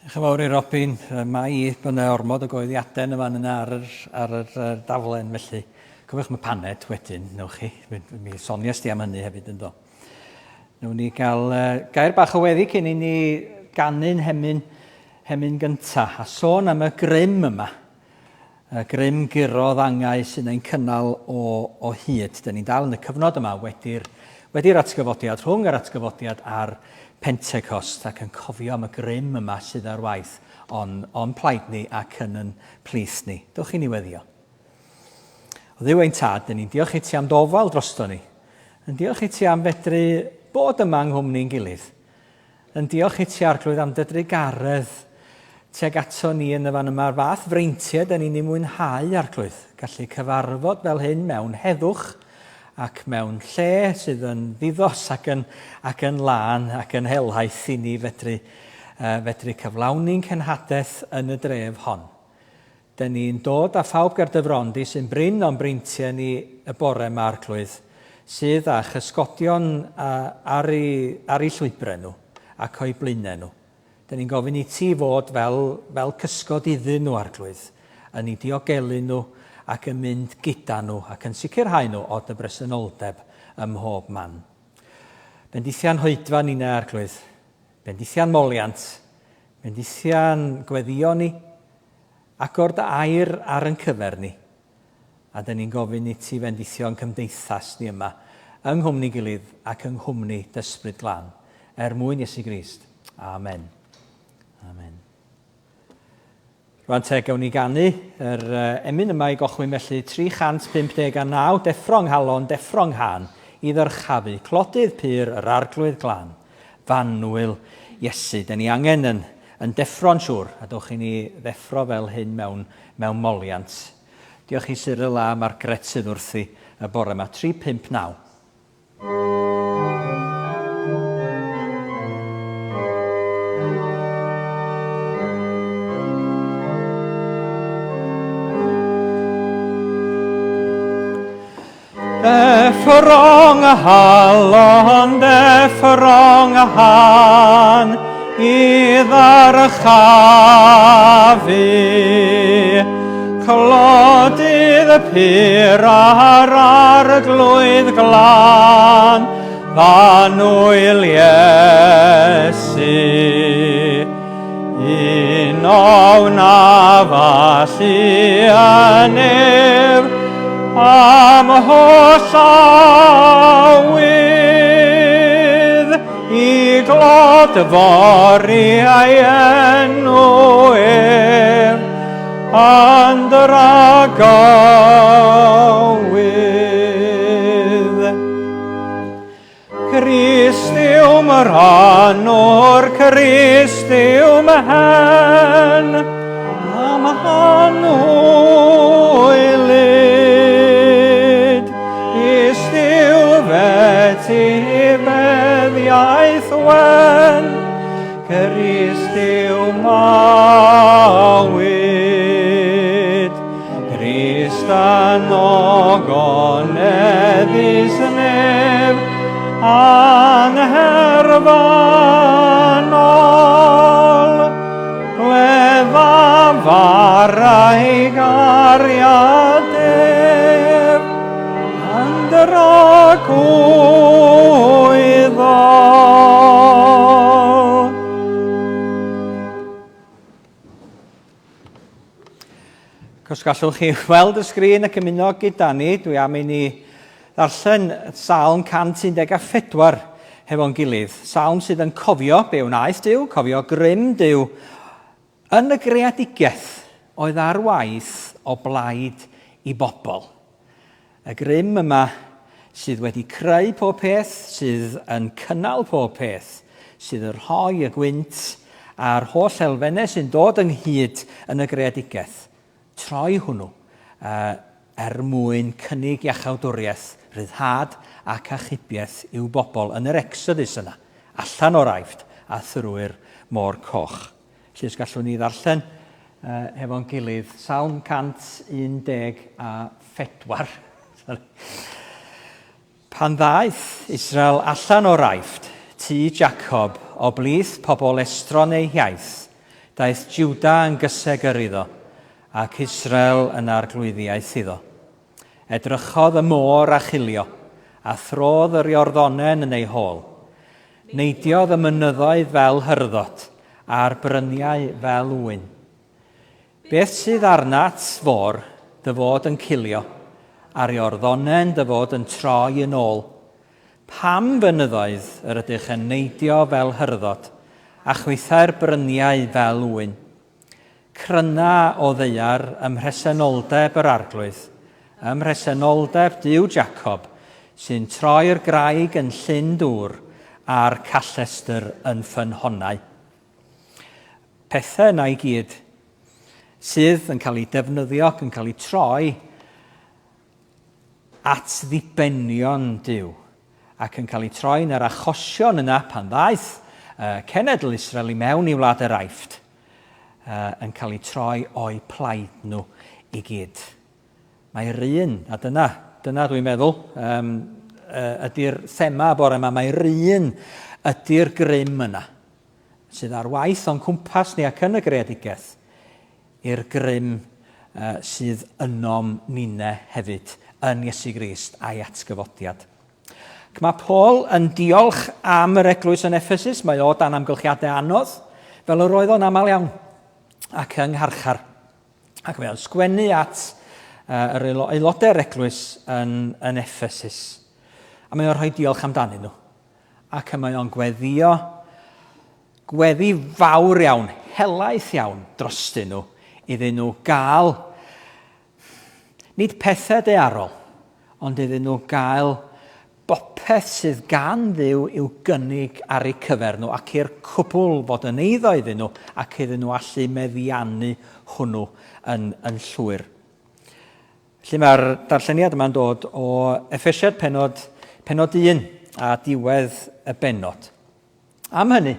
Diolch yn fawr i Robin. Mae i bod yna ormod o goeddiadau yn y fan yna ar yr, ar yr uh, daflen, felly cofiwch mae paned wedyn, newch chi. Mi, mi sonias di am hynny hefyd yn do. Newn ni gael uh, gair bach o weddi cyn i ni ganu'n hemyn, hemyn gynta, a sôn am y grym yma. Y grym gurodd angau sy'n ein cynnal o, o hyd. Dyn ni'n dal yn y cyfnod yma wedi'r wedi'r atgyfodiad, rhwng yr atgyfodiad a'r Pentecost, ac yn cofio am y grym yma sydd ar waith o'n, o'n plaid ni ac yn yn plith ni. Dewch i ni weddio. O Dduw ein tad, dyn ni'n diolch i ti am d'ofal drosto ni. Yn diolch i ti am fedru bod yma yng nghwmni'n gilydd. Yn diolch i ti, Arglwydd, am dy drugaredd tuag ato ni yn y fan yma, a'r fath freintiau dyn ni'n ei mwynhau, Arglwydd, gallu cyfarfod fel hyn mewn heddwch ac mewn lle sydd yn ddiddos ac yn, ac yn lân ac yn helaeth i ni fedru, uh, fedru cyflawni'n cenhadaeth yn y dref hon. Dyn ni'n dod â phawb ger dy fron di sy'n brin o'n breintiau ni y bore 'ma, Arglwydd, sydd â chysgodion ar eu, ar eu llwybrau nhw ac o'u blaenau nhw. Dyn ni'n gofyn i ti fod fel, fel cysgod iddyn nhw, Arglwydd, yn eu diogelu nhw ac yn mynd gyda nhw ac yn sicrhau nhw o dy bresenoldeb ym mhob man. Bendithia'n hoedfa ninau, Arglwydd. Bendithia'n moliant. Bendithia'n gweddio ni. Agor dy air ar yn cyfer ni, a dyn ni'n gofyn i ti fendithio yn cymdeithas ni yma, yng nghwmni gilydd ac yng nghwmni d'Ysbryd Glân, er mwyn Iesu Grist. Amen. Amen. Rwan te, gawn ni ganu yr uh, emyn yma i gochwyn felly 359, deffro nghalon, deffro nghân, i ddyrchafu clodydd pur yr arglwydd glân. F'annwyl Iesu. Dyn ni angen yn, yn deffro'n siŵr, a dowch i ni ddeffro fel hyn mewn, mewn moliant. Diolch i Cyril a Margaret sydd wrthi y bore yma. 359. Deffrong halon, deffrong han, i ddarchafu. Clodydd pur ar arglwydd glân, fanwyl Iesu. Un o wna fallu yn ef am holl awydd i glod fori ei enw ef yn dragywydd. Crist yw mrhan o'r Crist yw mhen, am hanwylyd. Crist yw feti feddiaeth wen, Crist yw mawyd. Crist yn ogoneddus nef, anherfynol, gledda fara ei gariad ef, yn dragwyddol. Ac os gallwch chi weld y sgrin ac ymuno gyda ni, dwi am i ni ddarllen Salm 114 hefo'n gilydd. Salm sydd yn cofio be wnaeth Duw, cofio grym Duw yn y greadigaeth oedd ar waith o blaid i bobl. Y grym yma sydd wedi creu pob peth, sydd yn cynnal pob peth, sydd yn rhoi y gwynt a'r holl elfennau sy'n dod ynghyd yn y greadigaeth, troi hwnnw uh, er mwyn cynnig iachawdwriaeth, rhyddhad ac achubiaeth i'w bobl yn yr Exodus yna, allan o'r Aifft a thrwy'r Môr Coch. Felly os gallwn ni ddarllen uh, hefo'n gilydd, Salm 114. Sorry. Pan ddaeth Israel allan o'r Aifft, tŷ Jacob, o blith pobl estron eu hiaith, Daeth Juda yn gysegr iddo, ac Israel yn arglwyddiaeth iddo. Edrychodd y môr a chilio, a throdd yr Iorddonen yn ei hôl. Neidiodd y mynyddoedd fel hyrddod, a'r bryniau fel ŵyn. Beth sydd arnat, fôr, dy fod yn cilio, a'r Iorddonen dy fod yn troi yn ôl? Pam fynyddoedd yr ydych yn neidio fel hyrddod, a chwythau'r bryniau fel ŵyn? Cryna o ddaear ym mhresenoldeb yr Arglwydd, ym mhresenoldeb Duw Jacob, sy'n troi'r graig yn llyn dŵr a'r callestr yn ffynhonnau. Pethau yna i gyd sydd yn cael eu defnyddio ac yn cael eu troi at ddibenion Duw, ac yn cael eu troi'n yr achosion yna pan ddaeth uh, cenedl Israel i mewn i wlad yr Aifft, uh, yn cael eu troi o'u plaid nhw i gyd. Mae'r un, a dyna, dyna dwi'n meddwl, um, ydy'r thema bore yma, mae'r un ydy'r grym yna sydd ar waith o'n cwmpas ni ac yn y greadigaeth i'r grym sydd ynom ninne hefyd yn Iesu Grist a'i atgyfodiad. Ac mae Paul yn diolch am yr eglwys yn Ephesus, mae o dan amgylchiadau anodd, fel yr oedd o'n aml iawn, ac yng ngharchar. Ac mae o'n sgwennu at uh, yr aelodau'r eglwys yn, yn Ephesus. A mae o'n rhoi diolch amdanyn nhw. Ac mae o'n gweddio Gweddi fawr iawn, helaeth iawn drostyn nhw, iddyn nhw gael, nid pethau daearol, ond iddyn nhw gael bopeth sydd gan Dduw i'w gynnig ar eu cyfer nhw ac i'r cwbl fod yn eiddo iddyn nhw ac iddyn nhw allu meddiannu hwnnw yn, yn llwyr. Felly mae'r darlleniad yma'n dod o Effesiad penod, penod 1 a diwedd y bennod. Am hynny,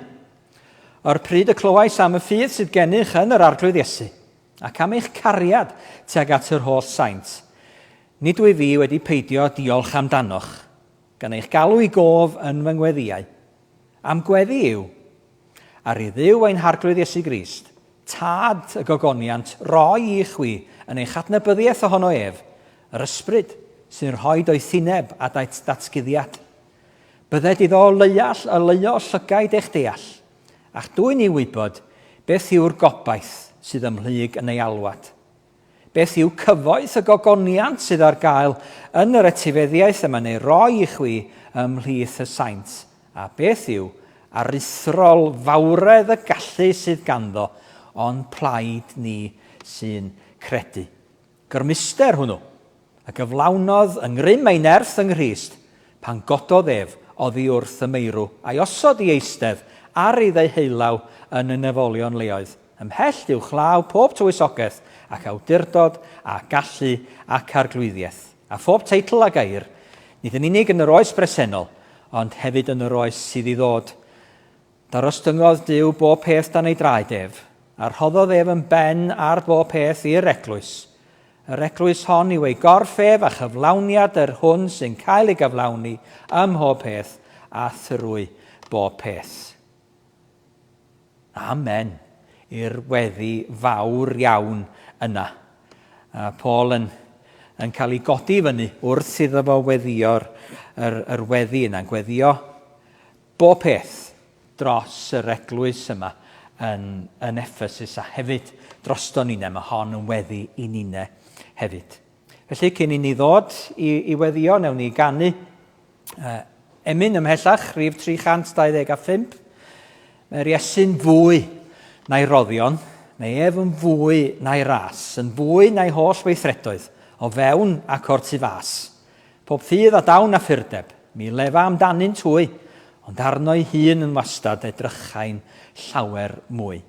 o'r pryd y clywais am y ffydd sydd gennych yn yr Arglwydd Iesu, ac am eich cariad tuag at yr holl saint, nid wyf fi wedi peidio diolch amdanoch, gan eich galw i gof yn fy ngweddïau. Am gweddi yw, ar i Dduw ein Harglwydd Iesu Grist, Tad y gogoniant, roi i chwi yn eich adnabyddiaeth ohono ef, yr Ysbryd, sy'n rhoi doethineb a datguddiad. Bydded iddo oleuall oleuo llygaid eich deall, a'ch dwyn i wybod beth yw'r gobaith sydd ymhlyg yn ei alwad. Beth yw cyfoeth y gogoniant sydd ar gael yn yr etifeddiaeth y mae'n ei roi i chwi ymhlith y saint, a beth yw aruthrol fawredd y gallu sydd ganddo o'n plaid ni sy'n credu. Grymuster hwnnw, a gyflawnodd yng ngrym ei nerth yng Nghrist, pan gododd ef oddi wrth y meirw, a'i osod i eistedd ar ei ddeheulaw yn y nefolion leoedd, ymhell uwchlaw pob tywysogaeth, ac awdurdod, a gallu, ac arglwyddiaeth, a phob teitl a geir, nid yn unig yn yr oes bresennol, ond hefyd yn yr oes sydd i ddod. Darostyngodd Duw bob peth dan ei draed ef, a rhoddodd ef yn ben ar bob peth i'r eglwys. Yr eglwys hon yw ei gorff ef a chyflawniad yr hwn sy'n cael ei gyflawni ym mhob peth a thrwy bob peth. Amen i'r weddi fawr iawn yna. A Paul yn, yn cael ei godi fyny wrth iddo fo weddïo'r yr, yr weddi yna, gweddio Bob peth dros yr eglwys yma yn, yn Ephesus a hefyd drosto ninne, mae hon yn weddi i ninne hefyd. Felly, cyn i ni ddod i, i weddio, newn ni ganu uh, emyn ymhellach, rhif 325. Mae'r Iesu'n fwy na'i roddion, mae ef yn fwy na'i ras, yn fwy na'i holl weithredoedd, o fewn ac o'r tu fas. Pob ffydd a dawn a phurdeb, mi lefa amdanynt hwy, ond arno'i hun yn wastad edrychai'n llawer mwy.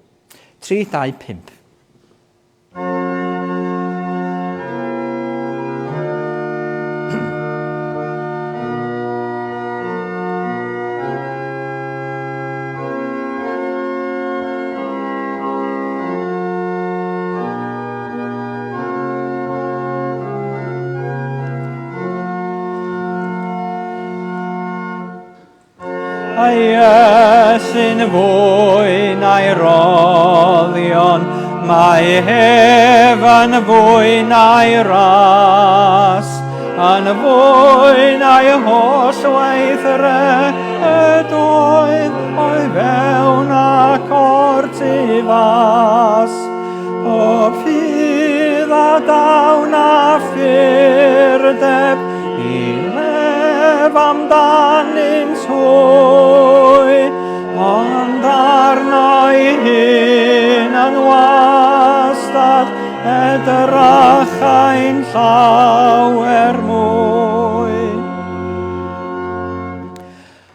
3, 2, 5. Iesu'n yn fwy na'i roddion, mae ef yn fwy na'i ras, yn fwy na'i holl weithredoedd o'i fewn ac o'r tu fas. Pob ffydd a dawn a ffyrdeb i lef amdanynt hwy, ond arno'i hun yn wastad edrachai'n llawer mwy.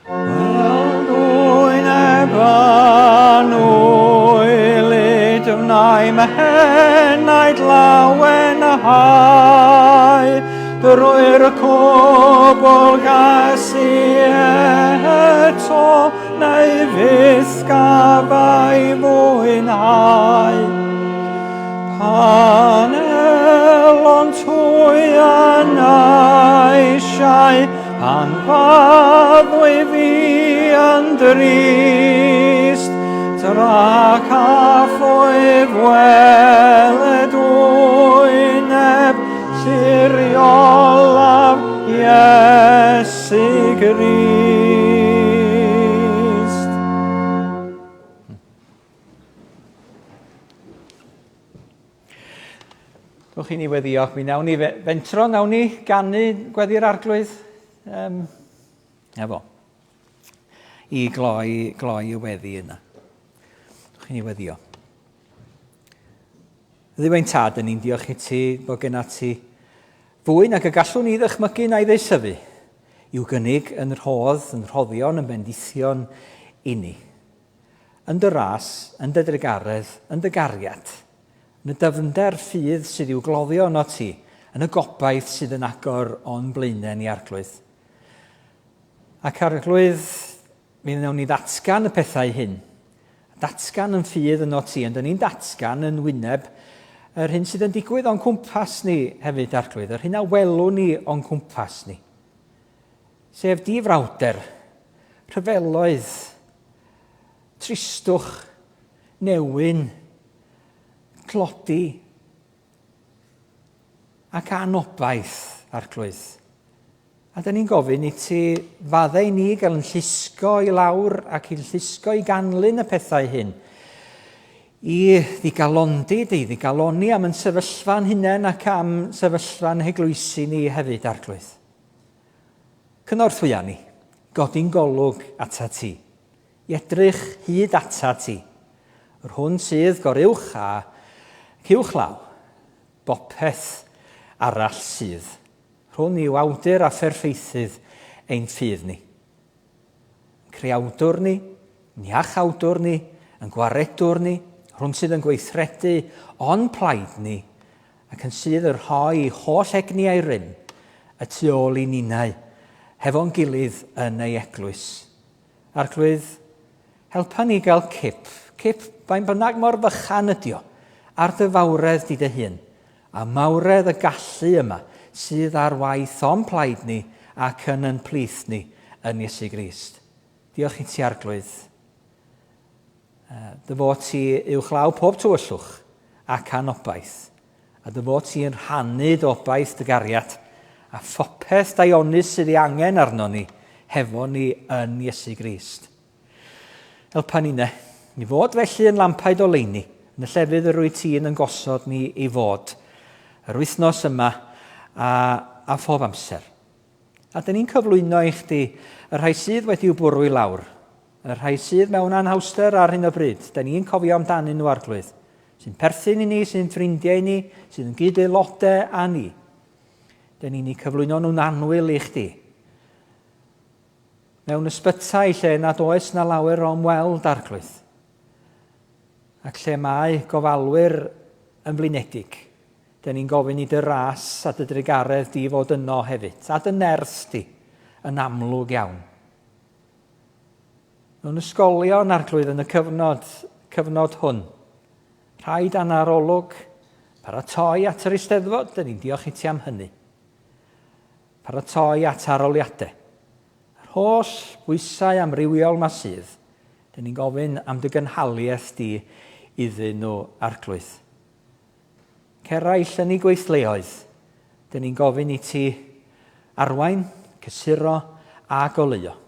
Wel, wyneb yn wylyd wnai mhenaid lawenhau drwy'r cwbl gas i eto neu fyth gafai fwynhau. Pan elont hwy yn eisiau Pan faddwy fi yn drist, tra caffwyf weled wyneb siriolaf Iesu Grist. Dwch i ni weddio. Mi nawn ni fentro, nawn ni ganu gweddi'r arglwydd. Um, efo. I gloi, gloi y weddi yna. Dwch i ni weddio. Dduw ein tad, yn ni'n diolch i ti bod genna ti fwy nag y gallwn ni ddychmygu na'i ddeisyfu i'w gynnig yn rhodd, yn rhoddion, yn bendithion i ni. Yn dy ras, yn dy drugaredd, yn dy gariad, Yn y dyfnder ffydd sydd i'w gloddio ynot ti, yn y gobaith sydd yn agor o'n blaenau ni, Arglwydd. Ac Arglwydd, mi wnawn ni ddatgan y pethau hyn. Datgan yn ffydd ynot ti, ond ni'n datgan yn wyneb yr hyn sydd yn digwydd o'n cwmpas ni hefyd, Arglwydd, yr hyn a welwn ni o'n cwmpas ni. Sef difrawder, rhyfeloedd, tristwch, newyn, tlodi ac anobaith, Arglwydd. A dyn ni'n gofyn i ti faddau ni gael yn llusgo i lawr ac i'n llusgo i ganlyn y pethau hyn. I ddigalondid, i ddigaloni am yn sefyllfa'n hunain ac am sefyllfa'n heglwysi ni hefyd, Arglwydd. Cynorthwya ni, godi'n golwg ata ti. I edrych hyd atat ti, yr hwn sydd goruwch a uwchlaw bopeth arall sydd. Rhwn yw awdur a pherffeithydd ein ffydd ni. Yn creawdwr ni, yn iachawdwr ni, yn gwaredwr ni, rhwn sydd yn gweithredu o'n plaid ni, ac yn sydd yn rhoi holl egni a'i rym y tu ôl i ninnau, hefo'n gilydd yn ei eglwys. Arglwydd, helpa ni gael cip, cip fain bynnag mor fychan ydi o, ar dy fawredd di dy hun, a mawredd y gallu yma sydd ar waith o'n plaid ni ac yn yn plith ni yn Iesu Grist. Diolch i ti, Arglwydd. Dy fod ti uwchlaw pob tywyllwch ac anobaith, a dy fod ti yn rhannu dy obaith dy gariad a phopeth daionus sydd ei angen arno ni hefo ni yn Iesu Grist. Helpa ni ne, i fod felly yn lampau doleini yn y llefydd yr wyt ti'n yn gosod ni i fod yr wythnos yma a, a phob amser. A dyn ni'n cyflwyno i chdi y rhai sydd wedi'w bwrw i lawr, y rhai sydd mewn anhawster ar hyn o bryd. Dyn ni'n cofio amdanyn nhw, Arglwydd, sy'n perthyn i ni, sy'n ffrindiau i ni, sydd yn gyd-aelodau â ni. Dyn ni'n eu cyflwyno nhw'n annwyl i chdi. Mewn ysbytai lle nad oes na lawer o ymweld, Arglwydd, ac lle mae gofalwyr yn flinedig. Dyn ni'n gofyn i dy ras a dy drugaredd di fod yno hefyd, a dy nerth di, yn amlwg iawn. Mewn ysgolion, Arglwydd, yn y cyfnod, cyfnod hwn, rhaid dan arolwg, paratoi at yr Eisteddfod, dyn ni'n diolch i ti am hynny. Paratoi at aroliadau. Yr holl bwysau amrywiol ma sydd, Dyn ni'n gofyn am dy gynhaliaeth di iddyn nhw, Arglwydd. Ceraill yn eu gweithleoedd, dyn ni'n gofyn i ti arwain, cysuro a goleuo.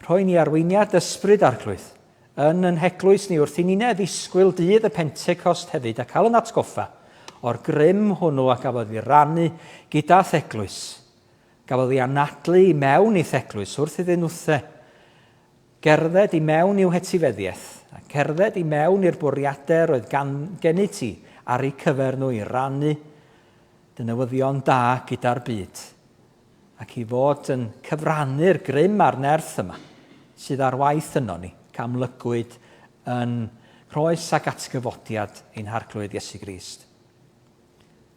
Rhoi ni arweiniad ysbryd Arglwydd yn yn heglwys ni wrth i ninne ddisgwyl dydd y Pentecost hefyd a cael yn atgoffa o'r grym hwnnw a gafodd ei rannu gyda theglwys, gafodd ei anadlu i mewn i theglwys wrth iddyn nhwthe gerdded i mewn i'w hetifeddiaeth a cerdded i mewn i'r bwriadau roedd gan, gennyt ti ar eu cyfer nhw i rannu dy newyddion da gyda'r byd ac i fod yn cyfrannu'r grym a'r nerth yma sydd ar waith yno ni, ac amlygwyd yn nghroes ac atgyfodiad ein Harglwydd Iesu Grist.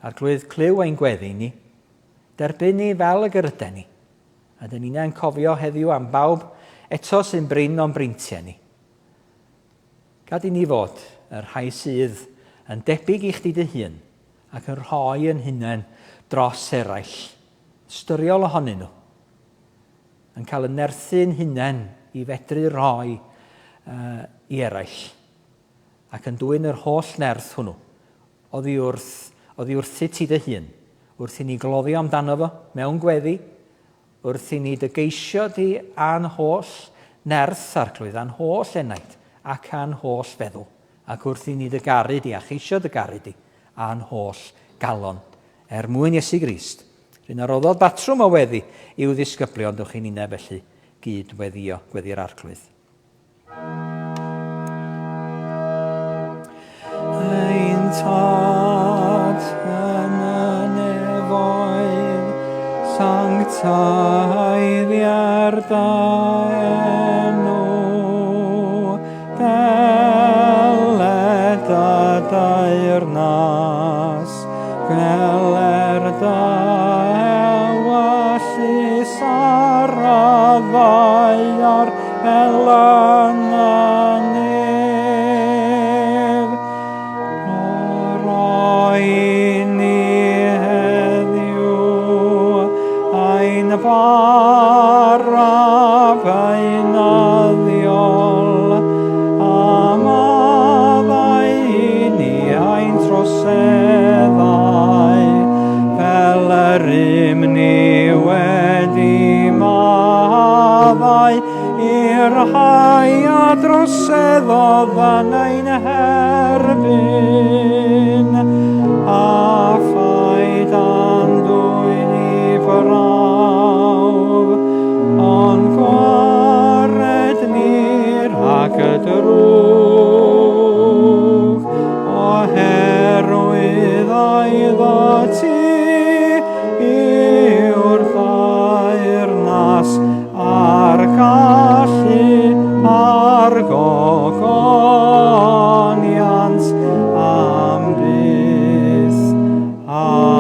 Arglwydd, clyw ein gweddi ni, derbyn ni fel ag yr yden ni, a dyn ni'n cofio heddiw am bawb eto sy'n brin o'n breintiau ni. Gad i ni fod y rhai sydd yn debyg i chdi dy hun, ac yn rhoi yn hunain dros eraill, ystyriol ohonyn nhw, yn cael y nerthu'n hunain i fedru rhoi uh, i eraill, ac yn dwyn yr holl nerth hwnnw oddi wrth, oddi wrthyt ti dy hun, wrth i ni gloddio amdano fo mewn gweddi, wrth i ni dy geisio di a'n holl nerth, Arglwydd, a'n holl enaid, ac a'n holl feddwl. Ac wrth i ni dy garu di, a cheisio dy garu di, a'n holl galon, er mwyn Iesu Grist. Rhyn a roddodd batrwm o weddi i'w ddisgyblion, dwch i ninne felly gyd weddio gweddi'r Arglwydd. Ein Tad yn y nefoedd, sanctaiddier dy enw, Deled y deyrnas, gweler dy ewyllys ar y ddaear fel yn y nef. Roi ni heddiw ein bara beunyddiol, a maddau i ni ein troseddau, fel yr ym ni wedi maddau i'r rhai a droseddodd yn ein herbyn, a phaid â'n dwyn i brawf, ond gwared ni rhag y drwg, oherwydd aiddo ti yw'r ddeyrnas a'r gallu a'r gogoniant am byth. Amen.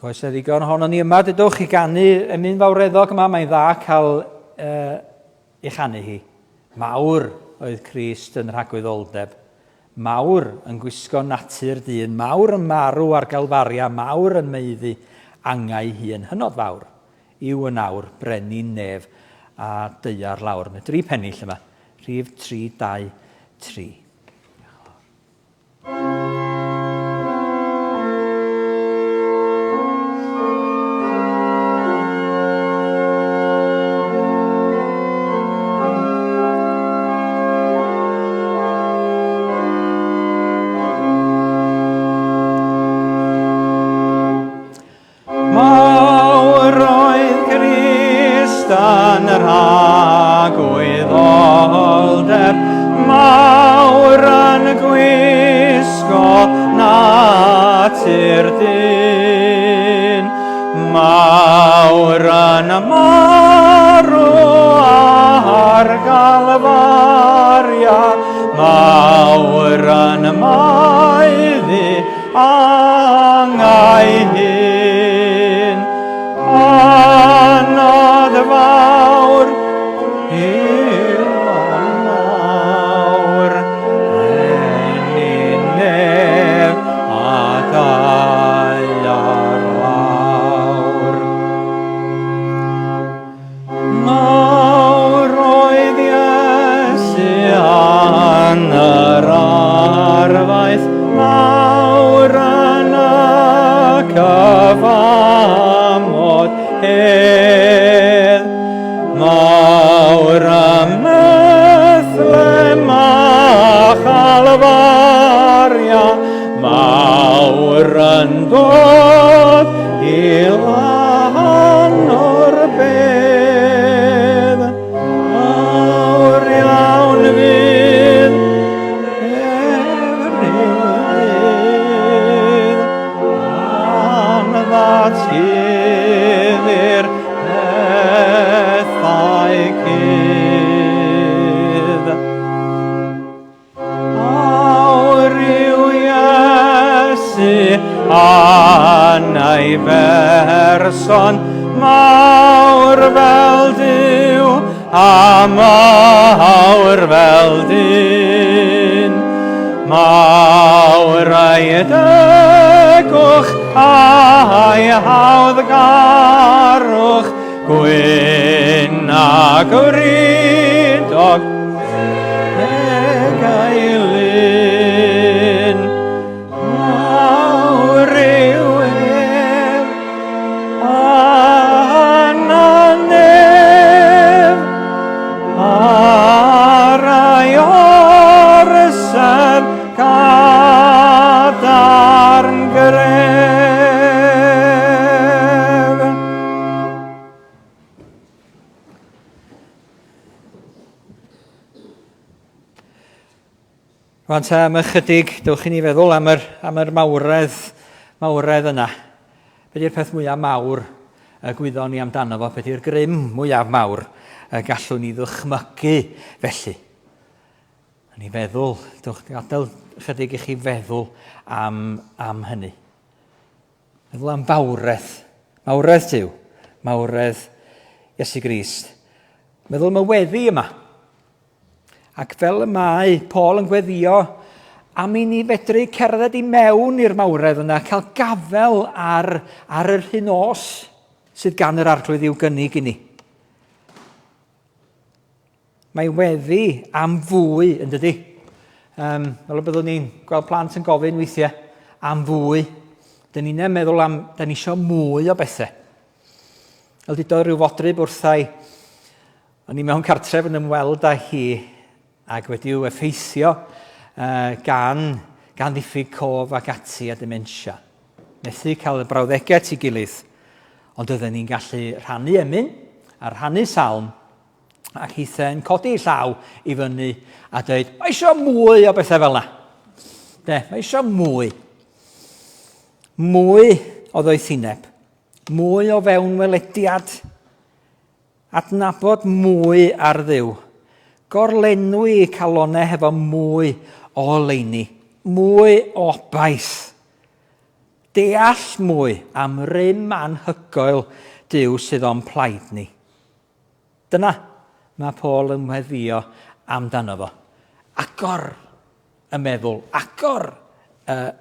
Oes e ddigon ohono ni yma, dydwch, i ganu emyn fawreddog yma, mae'n dda cael uh, ei chanu hi. Mawr oedd Crist yn rhagwyddoldeb. Mawr yn gwisgo natur dyn, mawr yn marw ar Galfaria, mawr yn maeddu angau hun. Hynod fawr yw yn awr brenin nef a daear lawr. Mae dri pennill yma, rhif 3, 2, 3. Mawr oedd Crist yn rhagwyddoldeb, mawr yn gwisgo natur dyn, mawr yn marw ar Galfaria, mawr yn maeddu angau hun. Anodd fawr yw yn awr. Calfaria, mawr yn dod i lan o'r bedd. Mawr iawn fydd ef rhyw ddydd, pan ddatguddir pethau cudd. Awr yw Iesu yn ei berson mawr fel Duw a mawr fel dyn. Mawr ei degwch a'i hawddgarwch, gwyn a gwridog ag ei lun. Mawr yw ef, yn y nef, ar ei orsedd cadarn gref. Rwan ta, am ychydig, dewch i ni feddwl am yr, am yr mawredd, mawredd yna. Be di'r peth mwyaf mawr y gwyddon ni amdano fo? Be di'r grym mwyaf mawr y gallwn ni ddychmygu felly? A ni feddwl, dewch gadael ychydig i chi feddwl am, am hynny. Meddwl am fawredd. Mawredd Duw. Mawredd Iesu Grist. Meddwl am y weddi yma. Ac fel y mae Paul yn gweddio am i ni fedru cerdded i mewn i'r mawredd yna, cael gafel ar, ar yr hyn oll sydd gan yr Arglwydd i'w gynnig i ni. Mae weddi am fwy, yn dydy? Um, fel y byddwn ni'n gweld plant yn gofyn weithiau am fwy. Dyn ni'n meddwl am, dyn ni eisiau mwy o bethau. Fel dudodd rhyw fodryb wrthai, o'n i mewn cartref yn ymweld â hi ac wedi'w effeithio uh, gan, gan ddiffyg cof ac ati a dementia. Methu cael y brawddegau at ei gilydd, ond oedden ni'n gallu rhannu emyn a rhannu salm ac hithau'n codi ei llaw i fyny a dweud, mae eisiau mwy o bethau fel yna. De, mae eisiau mwy. Mwy o ddoethineb. Mwy o fewnwelediad. Adnabod mwy ar Dduw. Gorlenwi calonau hefo mwy o oleuni. Mwy o obaith. Deall mwy am rym anhygoel Duw sydd o'n plaid ni. Dyna mae Paul yn weddïo amdano fo. Agor y meddwl, agor y,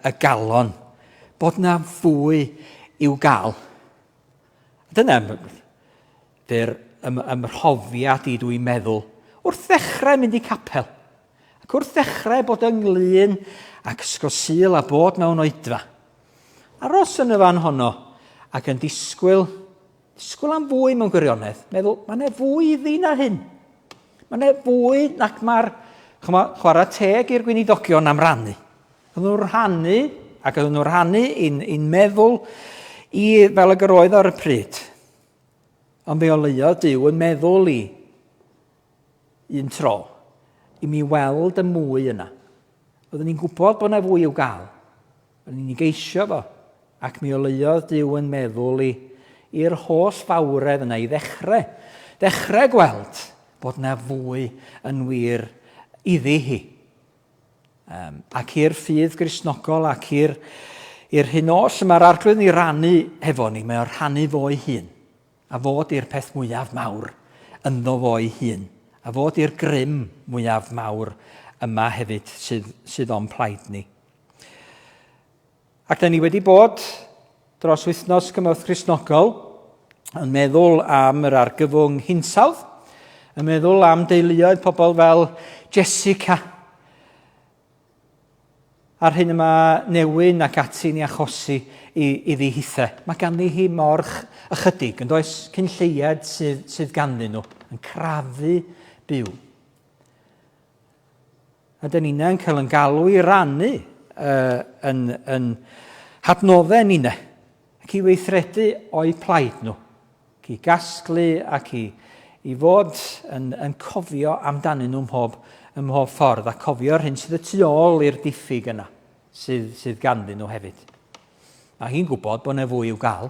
y galon, bod na fwy i'w gael. Dyna fyr ym, ymrhofiad i dwi'n meddwl wrth ddechrau mynd i capel ac wrth ddechrau bod ynglyn ac ysgol Sul a bod mewn oedfa. Aros yn y fan honno ac yn disgwyl Disgwyl am fwy mewn gwirionedd. Meddwl, mae yna fwy iddi na hyn. Mae yna fwy nac mae'r chwarae teg i'r gweinidogion am rannu. Oedden nhw'n rhannu, ac oedden nhw'n rhannu i'n, in meddwl i fel y gyroedd ar y pryd. Ond fe oleuodd Duw yn meddwl i un tro i mi weld y mwy yna. Oeddwn i'n gwybod bod yna fwy i'w gael. Oeddwn i'n ei geisio fo, ac mi oleuodd Duw yn meddwl i i'r holl fawredd yna i ddechrau, ddechrau gweld bod yna fwy yn wir iddi hi. Um, ac i'r ffydd Gristnogol ac i'r i'r hyn oll y mae'r Arglwydd yn ei rannu hefo ni, mae o'n rhannu fo'i hun. A fod i'r peth mwyaf mawr ynddo fo'i hun. A fod i'r grym mwyaf mawr yma hefyd sydd, sydd o'n plaid ni. Ac da ni wedi bod dros wythnos Cymorth Cristnogol yn meddwl am yr argyfwng hinsawdd, yn meddwl am deuluoedd pobl fel Jessica, a'r hyn y mae newyn ac ati'n ei achosi i, iddi hithe. Mae ganddi hi mor ychydig, yn does, cyn lleied sydd, sydd ganddyn nhw, yn crafu byw. A dyn ni'n cael yn galw i rannu uh, yn, yn hadnoddau ninne ac i weithredu o'u plaid nhw, ac i gasglu ac i, i fod yn, yn cofio amdanyn nhw mhob, ym mhob ffordd a cofio'r hyn sydd y tu ôl i'r diffyg yna sydd, sydd ganddyn nhw hefyd. Mae hi'n gwybod bod yna fwy i'w gael.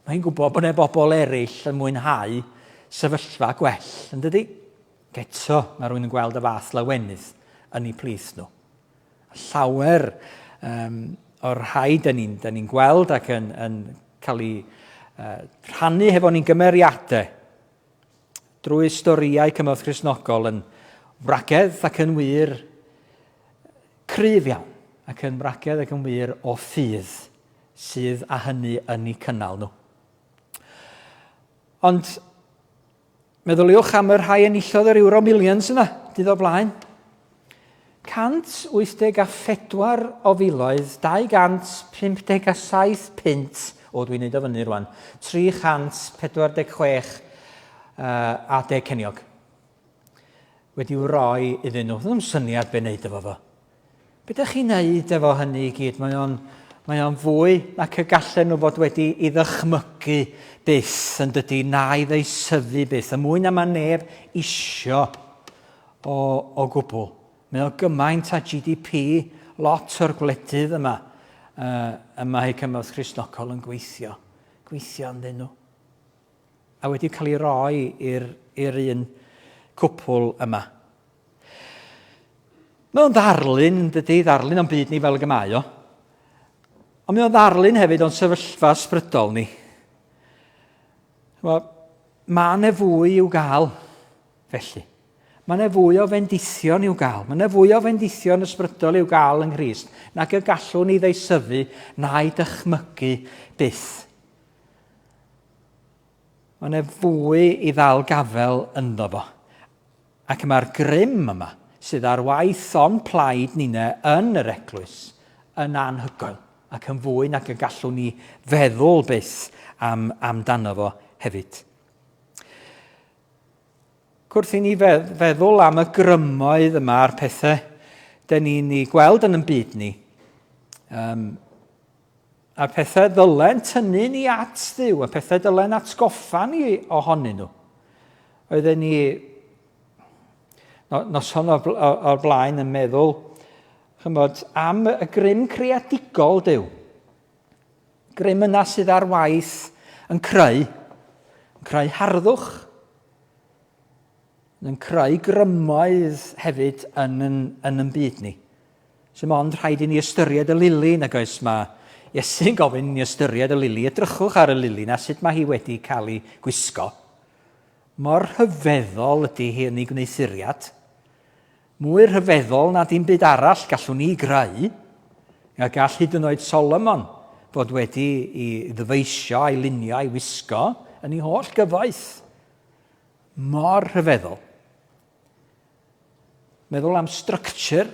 Mae hi'n gwybod bod yna bobl eraill yn mwynhau sefyllfa gwell, yn dydy? Ac eto, mae rhywun yn gweld y fath lawenydd yn eu plith nhw. Llawer um, o'r rhai dyn ni'n ni gweld ac yn, yn cael eu uh, rhannu hefo ni'n gymeriadau drwy storïau cymorth Cristnogol yn wragedd ac yn wir cryf iawn ac yn wragedd ac yn wir o ffydd sydd â hynny yn eu cynnal nhw. Ond Meddyliwch am y rhai enillodd yr Euro Millions yna, dydd o blaen. 184 o filoedd, 257 punt, o dwi'n neud o fyny rwan, 346 uh, a deg ceniog wedi'w roi iddyn nhw. Ddim syniad be wneud efo fo. Be dych chi'n neud efo hynny i gyd? Mae o'n, mae o'n fwy nac y gallen nhw fod wedi i ddychmygu byth yn dydy, na'i ddeisyfu byth, y mwy na mae neb isio o, o gwbl. Mae o gymaint â GDP lot o'r gwledydd yma uh, y mae Cymorth Cristnogol yn gweithio, gweithio ynddyn nhw. A wedi cael ei roi i'r un cwpl yma. Mae o'n ddarlun, yn dydy, ddarlun o'n byd ni fel y mae o. Ond mae o'n ddarlun hefyd o'n sefyllfa ysbrydol ni. Mae ma yna fwy i'w gael, felly. Mae yna fwy o fendithion i'w gael. Mae yna fwy o fendithion ysbrydol i'w gael yng Nghrist nag y gallwn ni ddeisyfu na'i dychmygu byth. Mae yna fwy i ddal gafel ynddo fo. Ac mae'r grym yma sydd ar waith o'n plaid ninne yn yr eglwys yn anhygoel ac yn fwy nag y gallwn ni feddwl byth am, amdano fo hefyd. Wrth i ni feddwl am y grymoedd yma a'r pethau dyn ni'n ei gweld yn yn byd ni, um, a'r pethau ddylen tynnu ni at Dduw, y pethau dylen atgoffa ni ohonyn nhw. Oedden ni noson o'r, o'r blaen yn meddwl, chymod, am y grym creadigol Duw. Grym yna sydd ar waith yn creu, yn creu harddwch, yn creu grymoedd hefyd yn yn, yn, yn byd ni. Sy'n ond rhaid i ni ystyried y lili, nag oes? Mae Iesu'n gofyn i ni ystyried y lili. Edrychwch ar y lili na sut mae hi wedi cael ei gwisgo. Mor rhyfeddol ydy hi yn ei gwneuthuriad. Mwy rhyfeddol na dim byd arall gallwn ni greu. A gall hyd yn oed Solomon fod wedi i ddyfeisio a'i lunio a'i wisgo yn ei holl gyfoeth. Mor rhyfeddol. Meddwl am structure,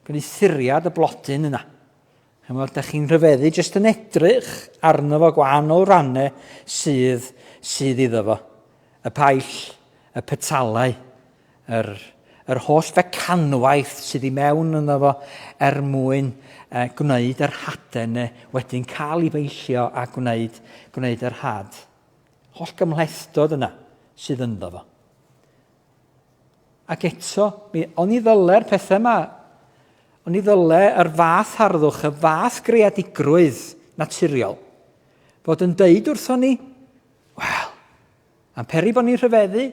gwneuthuriad y blodyn yna. Chymod, da chi'n rhyfeddu jyst yn edrych arno fo gwahanol rannau sydd, sydd iddo fo. Y paill, y petalau, yr, yr holl fecanwaith sydd i mewn ynddo fo er mwyn eh, gwneud yr hadau yna wedyn cael ei beillio a gwneud, gwneud yr had. Holl gymhlethdod yna sydd ynddo fo. Ac eto, mi, oni ddyle'r pethau yma, oni ddyle yr fath harddwch, y fath greadigrwydd naturiol, fod yn deud wrthon ni, wel, am peri bod ni'n rhyfeddu,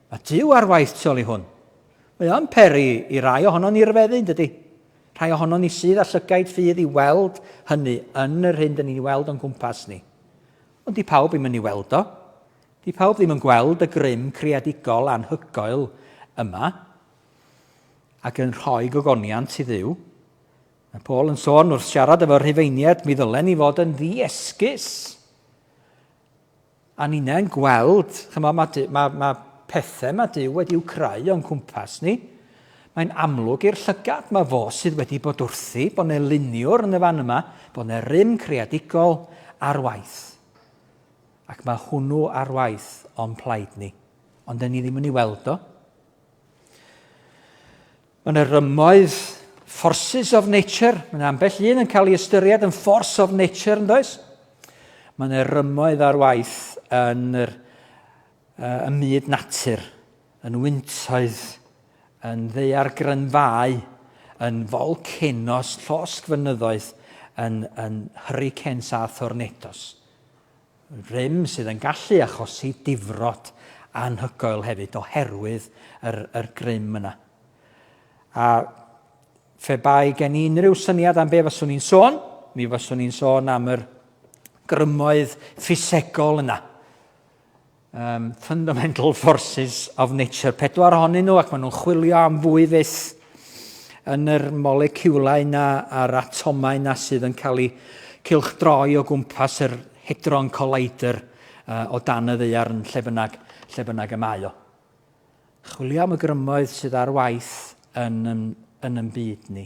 mae Duw ar waith tu ôl i hwn. Mae o'n peri i rai ohonon ni ryfeddu, yn dydy? Rhai ohonon ni sydd â llygaid ffydd i weld hynny yn yr hyn dyn ni'n weld o'n gwmpas ni. Ond di pawb ddim yn ei weld o. Di pawb ddim yn gweld y grym creadigol anhygoel yma ac yn rhoi gogoniant i Dduw. Mae Paul yn sôn wrth siarad efo'r Rhufeiniaid, mi ddylen ni fod yn ddi-esgus. A ninnau'n gweld, chymod, mae, mae, mae pethau mae Duw wedi'w creu o'n cwmpas ni. Mae'n amlwg i'r llygad, mae fo sydd wedi bod wrthi, bod yna luniwr yn y fan yma, bod yna rym creadigol ar waith. Ac mae hwnnw ar waith o'n plaid ni. Ond dyn ni ddim yn ei weld o. Mae yna rymoedd forces of nature. Mae yna ambell un yn cael ei ystyried yn force of nature, yn does? Mae yna rymoedd ar waith yn yr, y myd natur, yn wyntoedd, yn ddaeargrynfâu, yn volcanoes, llosg fynyddoedd, yn, yn hurricanes a thornadoes. Rym sydd yn gallu achosi difrod anhygoel hefyd oherwydd yr, yr grym yna. A fe bai gen i unrhyw syniad am be faswn i'n sôn, mi faswn i'n sôn am yr grymoedd ffisegol yna. Um, fundamental forces of nature. Pedwar ohonyn nhw ac maen nhw'n chwilio am fwy fyth yn yr moleciwlau yna a'r atomau yna sydd yn cael eu cylchdroi o gwmpas yr Hadron Collider o dan y ddaear yn lle bynnag, lle bynnag y mae o. Chwilio am y grymoedd sydd ar waith yn, yn, yn yn byd ni.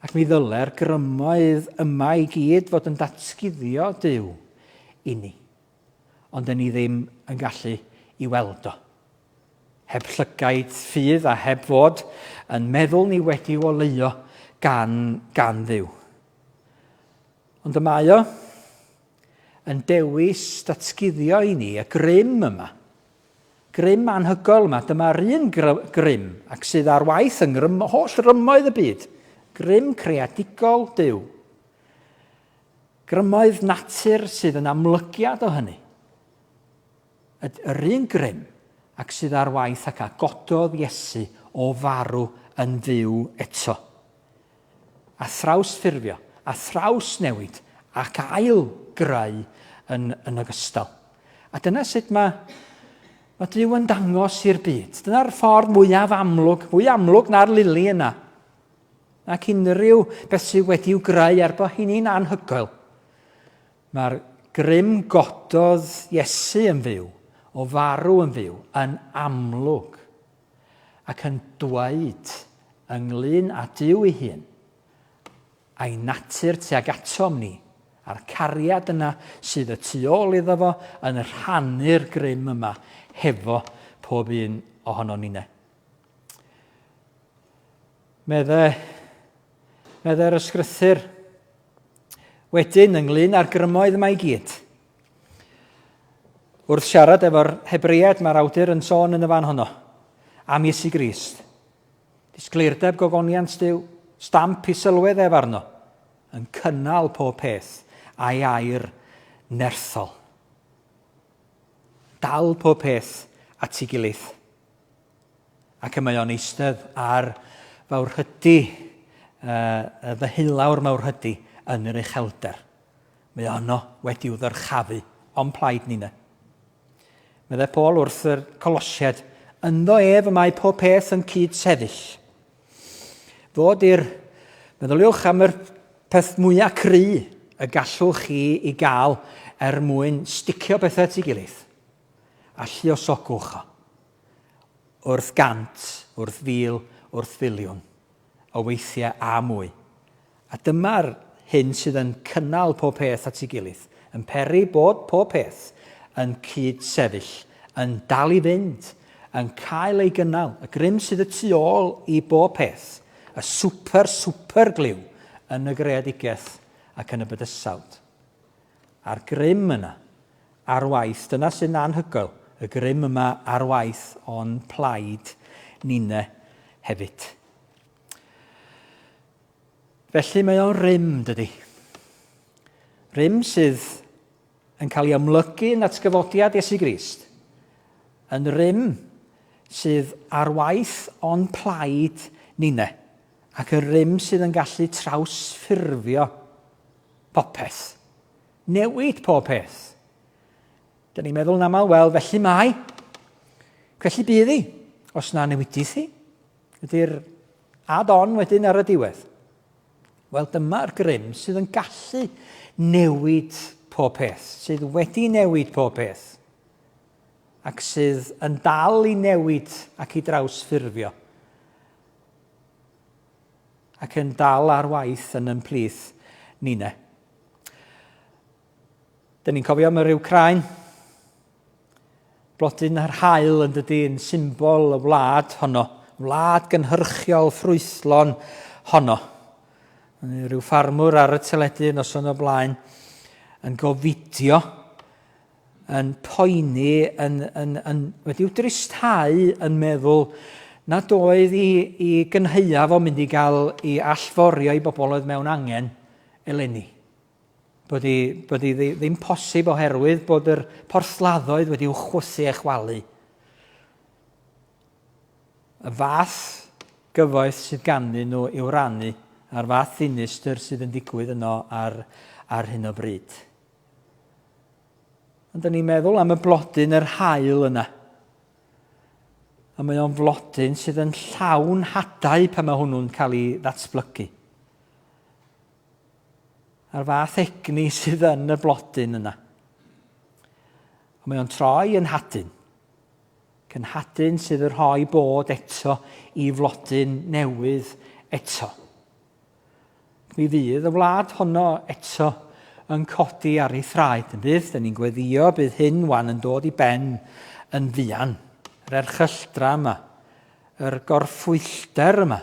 Ac mi ddyle'r grymoedd yma i gyd fod yn datguddio Duw i ni. Ond dyn ni ddim yn gallu i weld o. Heb llygaid ffydd a heb fod yn meddwl ni wedi oleuo gan, gan Dduw. Ond y mae o yn dewis datguddio i ni y grym yma Grym anhygoel yma, dyma'r un grym ac sydd ar waith yng ngrym holl rymoedd y byd. Grym creadigol Duw. Grymoedd natur sydd yn amlygiad o hynny. Yr un grym ac sydd ar waith ac a gododd Iesu o farw yn fyw eto. A thrawsffurfio, a thrawsnewid, ac ail greu yn, yn ogystal. A dyna sut mae, mae Duw yn dangos i'r byd. Dyna'r ffordd mwyaf amlwg, fwy amlwg na'r lili yna. Ac unrhyw beth sydd wedi'w greu er bod hynny'n anhygoel. Mae'r grym gododd Iesu yn fyw, o farw yn fyw, yn amlwg. Ac yn dweud ynglyn â Duw ei hun, a'i natur tuag atom ni, a'r cariad yna sydd y tu ôl iddo fo yn rhannu'r grym yma hefo pob un ohonon ninne. Medde, medde'r ysgrythur wedyn ynglyn â'r grymoedd yma i gyd. Wrth siarad efo'r Hebreaid, mae'r awdur yn sôn yn y fan honno am Iesu Grist. Disgleirdeb gogoniant Duw, stamp i sylwedd ef arno, yn cynnal pob peth a'i air nerthol. Dal pob peth at ei gilydd. Ac y mae o'n eistedd ar fawrhydi, uh, ddeheulawr mawrhydi yn yr uchelder. Mae o yno wedi'w ddyrchafu o'n plaid ninne. Meddai Paul wrth yr Colosiaid, ynddo ef y mae pob peth yn cyd-sefyll. Fod i'r, meddyliwch am yr peth mwyaf cry y gallwch chi i gael er mwyn sticio bethau at ei gilydd. A lluosogwch o. Wrth gant, wrth fil, wrth filiwn o weithiau a mwy. A dyma'r hyn sydd yn cynnal pob peth at ei gilydd, yn peri bod pob peth yn cyd-sefyll, yn dal i fynd, yn cael ei gynnal, y grym sydd y tu ôl i bob peth, y super, super gliw yn y greadigaeth ac yn y bydysawd. A'r grym yna ar waith, dyna sy'n anhygoel, y grym yma ar waith o'n plaid ninne hefyd. Felly mae o'n rym, dydy. Rym sydd yn cael ei amlygu yn atgyfodiad Iesu Grist. Yn rym sydd ar waith o'n plaid ninne. Ac y rym sydd yn gallu trawsffurfio popeth. Newid pob peth. Dyn ni'n meddwl yn aml, wel, felly mae. Felly bydd hi, os na newidith hi. Ydy'r add-on wedyn ar y diwedd? Wel, dyma'r grym sydd yn gallu newid pob peth, sydd wedi newid pob peth, ac sydd yn dal i newid ac i drawsffurfio, ac yn dal ar waith yn yn plith ninne. Dyn ni'n cofio am yr Wcráin. Blodyn yr haul yn dydy yn symbol y wlad honno, wlad gynhyrchiol ffrwythlon honno. Rhyw ffarmwr ar y teledu noson o blaen yn gofidio, yn poeni, yn, yn, yn, wedi'w dristhau yn meddwl nad oedd i, i gynhaeaf o'n mynd i gael i allforio i bobl oedd mewn angen eleni. Bod hi, bod hi ddim posib oherwydd bod yr porthladdoedd wedi'w chwythu a chwalu. Y fath gyfoeth sydd ganddyn nhw i'w rannu a'r fath ddinistr sydd yn digwydd yno ar, ar hyn o bryd. Ond dyn ni'n meddwl am y blodyn yr haul yna. A mae o'n flodyn sydd yn llawn hadau pan mae hwnnw'n cael ei ddatblygu. A'r fath egni sydd yn y blodyn yna. A mae o'n troi yn hadyn. Cynhadyn sydd yn rhoi bod eto i flodyn newydd eto. Mi fydd y wlad honno eto yn codi ar ei thraed, yn bydd? Dyn ni'n gweddio bydd hyn wan yn dod i ben yn fuan. Yr erchylltra yma, yr gorffwyllder yma,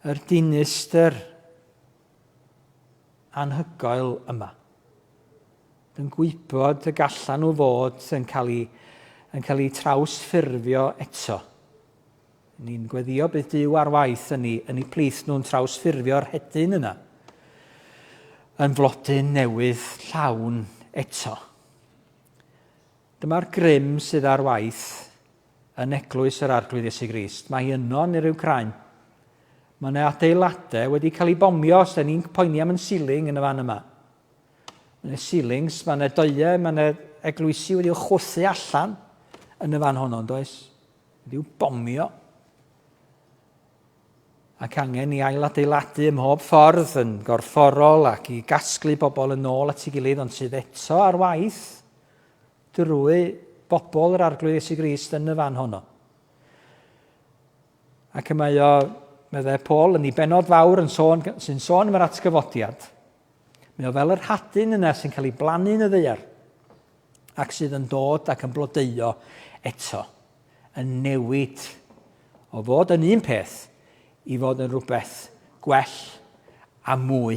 yr dinistr anhygoel yma. Yn gwybod y gallan nhw fod yn cael eu, yn cael eu trawsffurfio eto. Ni'n gweddio bydd Duw ar waith yn ei, yn ei plith nhw'n trawsffurfio'r hedyn yna yn flodyn newydd llawn eto. Dyma'r grym sydd ar waith yn eglwys yr Arglwydd Iesu Grist. Mae hi yno yn yr Wcráin. Mae yna adeiladau wedi cael eu bomio, os da ni'n poeni am yn ceiling yn y fan yma. Mae yna ceilings, mae yna doiau, mae yna eglwysi wedi'u chwythu allan yn y fan honno, yn does? Wedi'u bomio. Ac angen i ailadeiladu ym mhob ffordd yn gorfforol ac i gasglu bobl yn ôl at ei gilydd, ond sydd eto ar waith drwy bobl yr Arglwydd Iesu Grist yn y fan honno. Ac y mae o, meddai Paul, yn ei benod fawr yn sôn, sy'n sôn am yr atgyfodiad. Mae o fel yr hadyn yna sy'n cael ei blannu yn y ddaear ac sydd yn dod ac yn blodeuo eto, yn newid o fod yn un peth i fod yn rhywbeth gwell a mwy.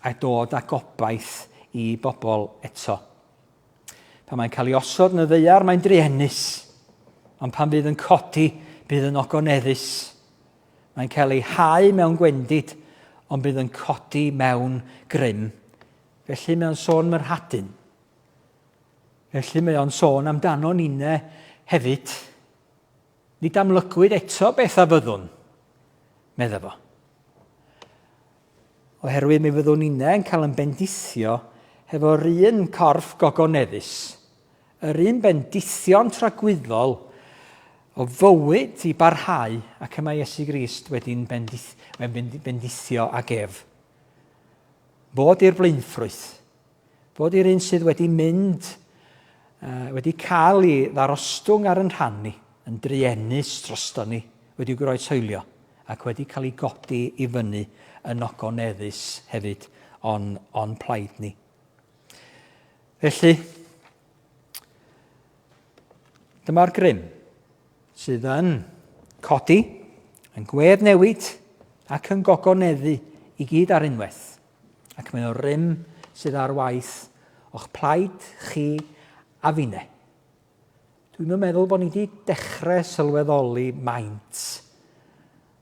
A dod â gobaith i bobl eto. Pan mae'n cael ei osod yn y ddaear, mae'n druenus. Ond pan fydd yn codi, bydd yn ogoneddus. Mae'n cael ei hau mewn gwendid, ond bydd yn codi mewn grym. Felly mae o'n sôn am yr hadyn. Felly mae o'n sôn amdano ninne hefyd. Nid amlygwyd eto beth a fyddwn, medda fo. Oherwydd mi fyddwn ninne yn cael yn bendithio hefo'r un corff gogoneddus, yr un bendithion tragwyddol o fywyd i barhau ac y mae Iesu Grist wedi'n bendith, bendithio ag ef. Fod i'r blaenffrwyth, Fod i'r un sydd wedi mynd, uh, wedi cael ei ddarostwng ar yn rhan ni, yn druenus drosto ni, wedi groeshoelio ac wedi cael ei godi i fyny yn ogoneddus hefyd o'n, on plaid ni. Felly, dyma'r grym sydd yn codi, yn gwedd newid ac yn gogoneddu i gyd ar unwaith. Ac mae o rym sydd ar waith o'ch plaid chi a finne. Dwi'm yn meddwl bod ni wedi dechrau sylweddoli maint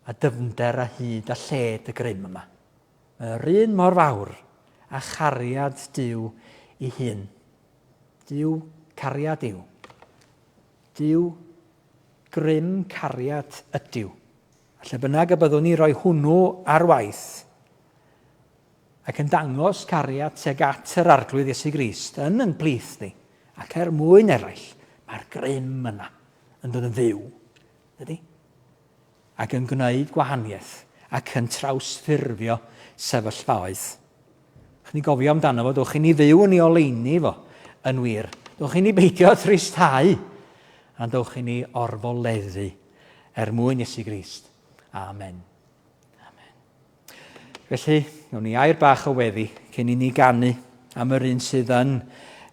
a dyfnder a hyd a lled y grym yma. Mae o'r un mor fawr a chariad Duw ei hun. Duw cariad yw. Duw grym cariad ydyw. A lle bynnag y byddwn ni roi hwnnw ar waith, ac yn dangos cariad tuag at yr Arglwydd Iesu Grist yn yn plith ni, ac er mwyn eraill, mae'r grym yna yn dod yn fyw, ydy? Ac yn gwneud gwahaniaeth, ac yn trawsffurfio sefyllfaoedd. Chi'n ni gofio amdano fo, dwch i ni fyw yn ei oleuni fo, yn wir. Dwch i ni beidio tristhau, a dwch i ni orfoleddu er mwyn Iesu Grist. Amen. Amen. Felly, wnawn ni air bach o weddi cyn i ni ganu. am yr un sydd yn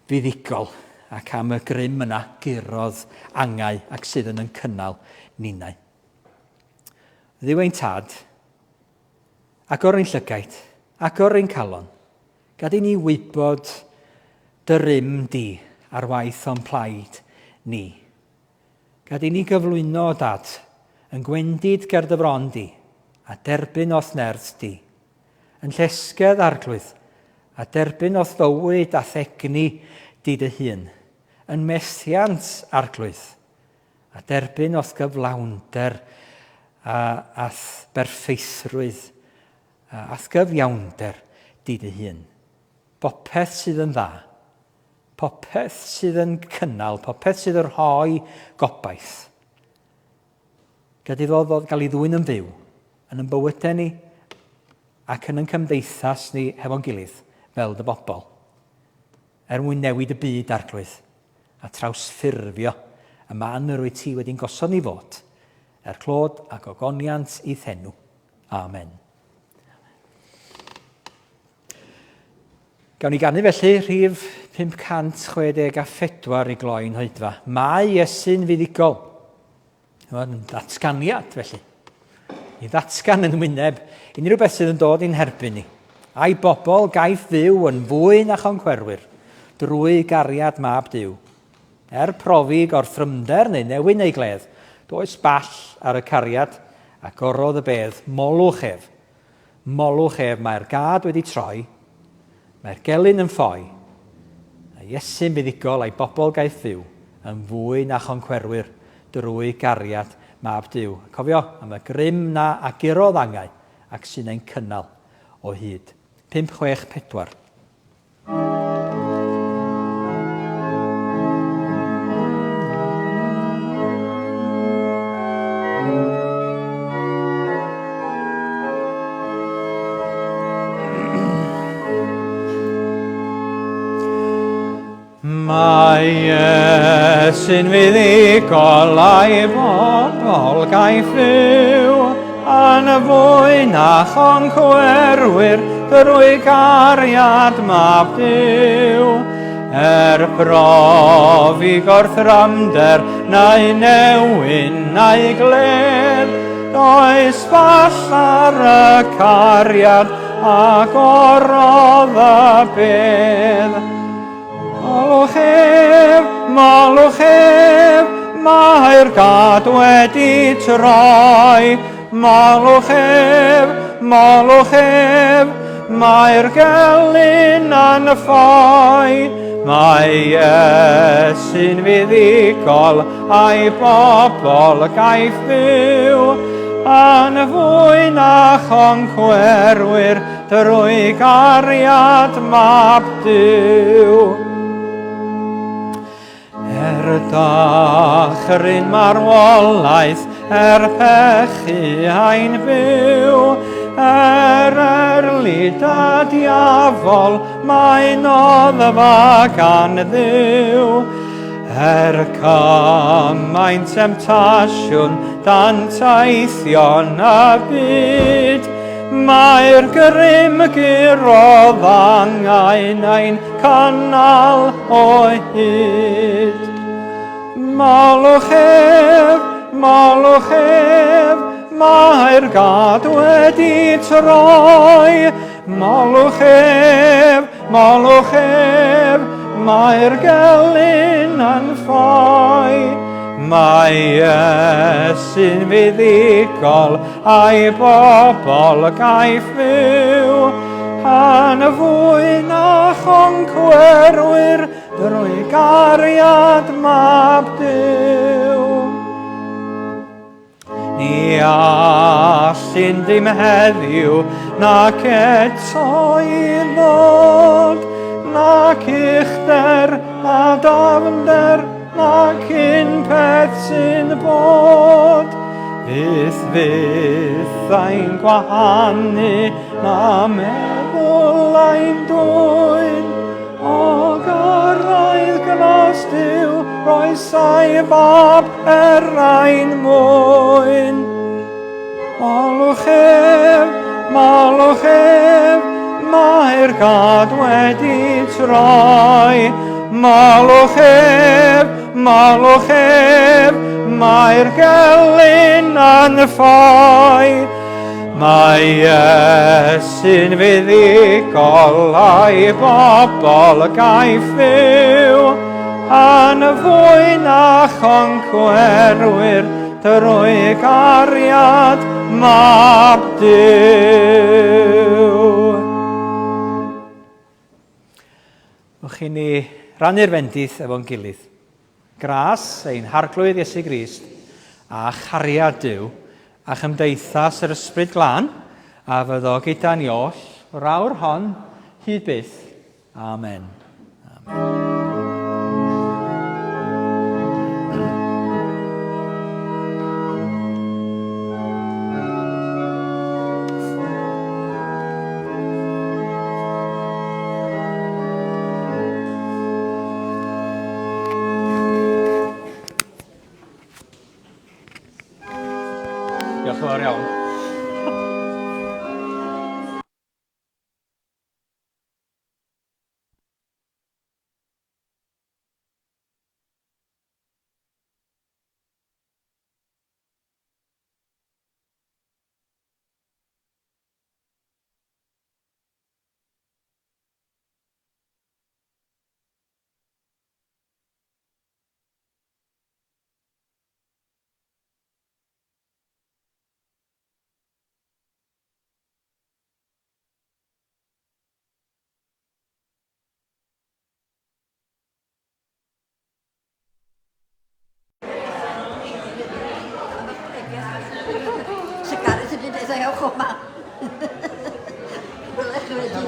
fuddugol ac am y grym yna gurodd angau ac sydd yn yn cynnal ninnau. Dduw ein tad, agor ein llygaid, agor ein calon, gad i ni wybod dy rym di ar waith o'n plaid ni. Gad i ni gyflwyno, Dad, yn gwendid ger dy fron di, a derbyn o'th nerth di. Yn llesgedd, Arglwydd, a derbyn o'th fywyd a'th egni di dy hun. Yn methiant, Arglwydd, a derbyn o'th gyflawnder a a'th berffeithrwydd a a'th gyfiawnder di dy hun. Bopeth sydd yn dda, popeth sydd yn cynnal, popeth sydd yn rhoi gobaith. Gad iddo ddod gael ei ddwyn yn fyw yn yn bywydau ni ac yn yn cymdeithas ni hefo'n gilydd fel dy bobl, er mwyn newid y byd, Arglwydd, a trawsffurfio y man yr wyt ti wedi'n gosod ni fod, er clod a gogoniant i'th enw. Amen. Gawn ni ganu felly rhif 564 i gloi'n hoedfa. Mae Iesu'n fuddugol. Mae'n ddatganiad felly. I ddatgan yn wyneb unrhyw beth sydd yn dod i'n herbyn ni. A'i bobl gaiff fyw yn fwy na choncwerwyr drwy gariad mab Duw. Er profi gorthrymder neu newyn neu gledd, does ball ar y cariad a gorodd y bedd, molwch ef. Molwch ef, mae'r gad wedi troi, mae'r gelyn yn ffoi, a Iesu'n fuddugol a'i bobl gaiff fyw yn fwy na choncwerwyr drwy gariad Mab Duw. Cofio am y grym na a gurodd angau ac sy'n ein cynnal o hyd. 5, 6, 4. Mae Iesu'n fuddugol a'i bobl gaiff fyw yn fwy na choncwerwyr drwy gariad mab Duw. Er profi gorthrymder na'i newyn na'i gledd, does fall ar y cariad a gorodd y bedd. Molwch ef, molwch ef, mae'r gad wedi troi. Molwch ef, molwch ef, mae'r gelyn yn ffoi. Mae Iesu'n fuddugol a'i bobl gaiff fyw yn fwy na choncwerwyr drwy gariad mab Duw. Er dychryn marwolaeth, er pechu ein byw, er erlid y diafol, mae noddfa gan Dduw. Er cymaint temtasiwn danteithion y byd, mae'r grym gurodd angau'n ein cynnal o hyd. Molwch ef, molwch ef, mae'r gad wedi troi. Molwch ef, molwch ef, mae'r gelyn yn ffoi. Mae Iesu'n fuddugol a'i bobl gaiff fyw, yn fwy na choncwerwyr drwy gariad mab Duw. Ni allyn ddim heddiw nac eto i ddod, nac uchder na dafnder, nac un peth sy'n bod. Fyth fyth ein gwahanu na meddwl ein dwyn, O gyrraedd glas Duw, roesai fab er ein mwyn. Molwch ef, molwch ef, Mae'r gad wedi troi. Malwch ef, malwch ef, mae'r gelyn yn ffoi. Mae Iesu'n fuddugol a'i bobl gaiff fyw, yn fwy na choncwerwyr drwy gariad mab Duw. Wch i ni rannu'r fendith efo'n gilydd. Gras ein Harglwydd Iesu Grist a chariad Duw a chymdeithas yr Ysbryd Glân a fyddo gyda ni oll o'r awr hon hyd byth. Amen. Amen. Diolch yn fawr iawn. Sir Gareth ydy dweud ewch o ma. Welech chi wedyn.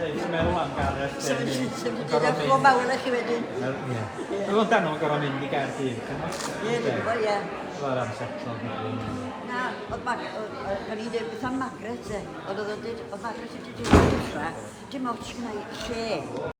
Ti'n meddwl am Gareth? Sef wedi dweud ewch o ma, welech chi wedyn. Ie. Oedd o'n dan o'n gorau mynd i Gaerdydd, Ie, dwi'n gwybod, ie. Oedd am setlo. Na, oedd Mag... O'n i'n dweud beth am Margaret, e. Ond oedd o'n dweud, oedd Margaret wedi dweud dechrau, dim ots gynna i lle.